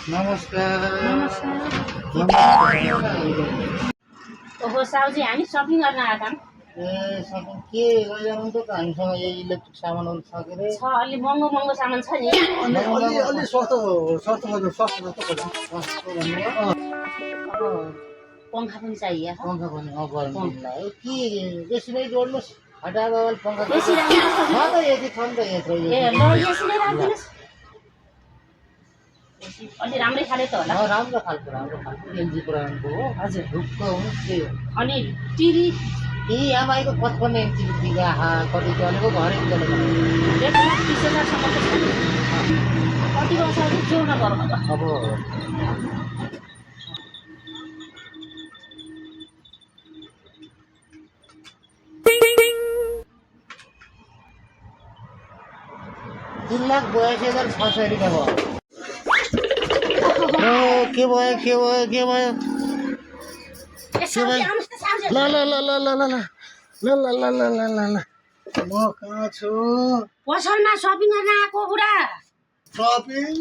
नमस्कार। ओहो साउजी हामी सपिङ गर्न आएका ए सपिङ के गरिरहनु त हामीसँग यही इलेक्ट्रिक सामानहरू छ के अरे छ अलि महँगो सामान छ नि अलि सस्तो भन्नु अब पंखा पनि चाहियो पङ्खा पनि गरम दिनलाई के बेसी नै जोड्नुहोस् हटाएर पङ्खा बेसी राम्रो छ त यति छ नि त यत्रो ए ल यसरी राखिदिनुहोस् अलि राम्रै खाले त होला राम्रो खालको एलजी पुरानो हो हजुर ढुक्क हुनुहोस् के हो अनि टिभी एमआईको 55 इन्ची दिगा कति चलेको घरै चलेको 1,30,000 सम्मको छ कति वर्ष अघि जोड्न पर्छ अब तीन लाख 82,600 रुपियाँ भयो के भयो ल ल ल ल ल ल ल ल ल ल ल ल ल ल म कहाँ छु पसलमा सपिङ गर्न आएको बुढा सपिङ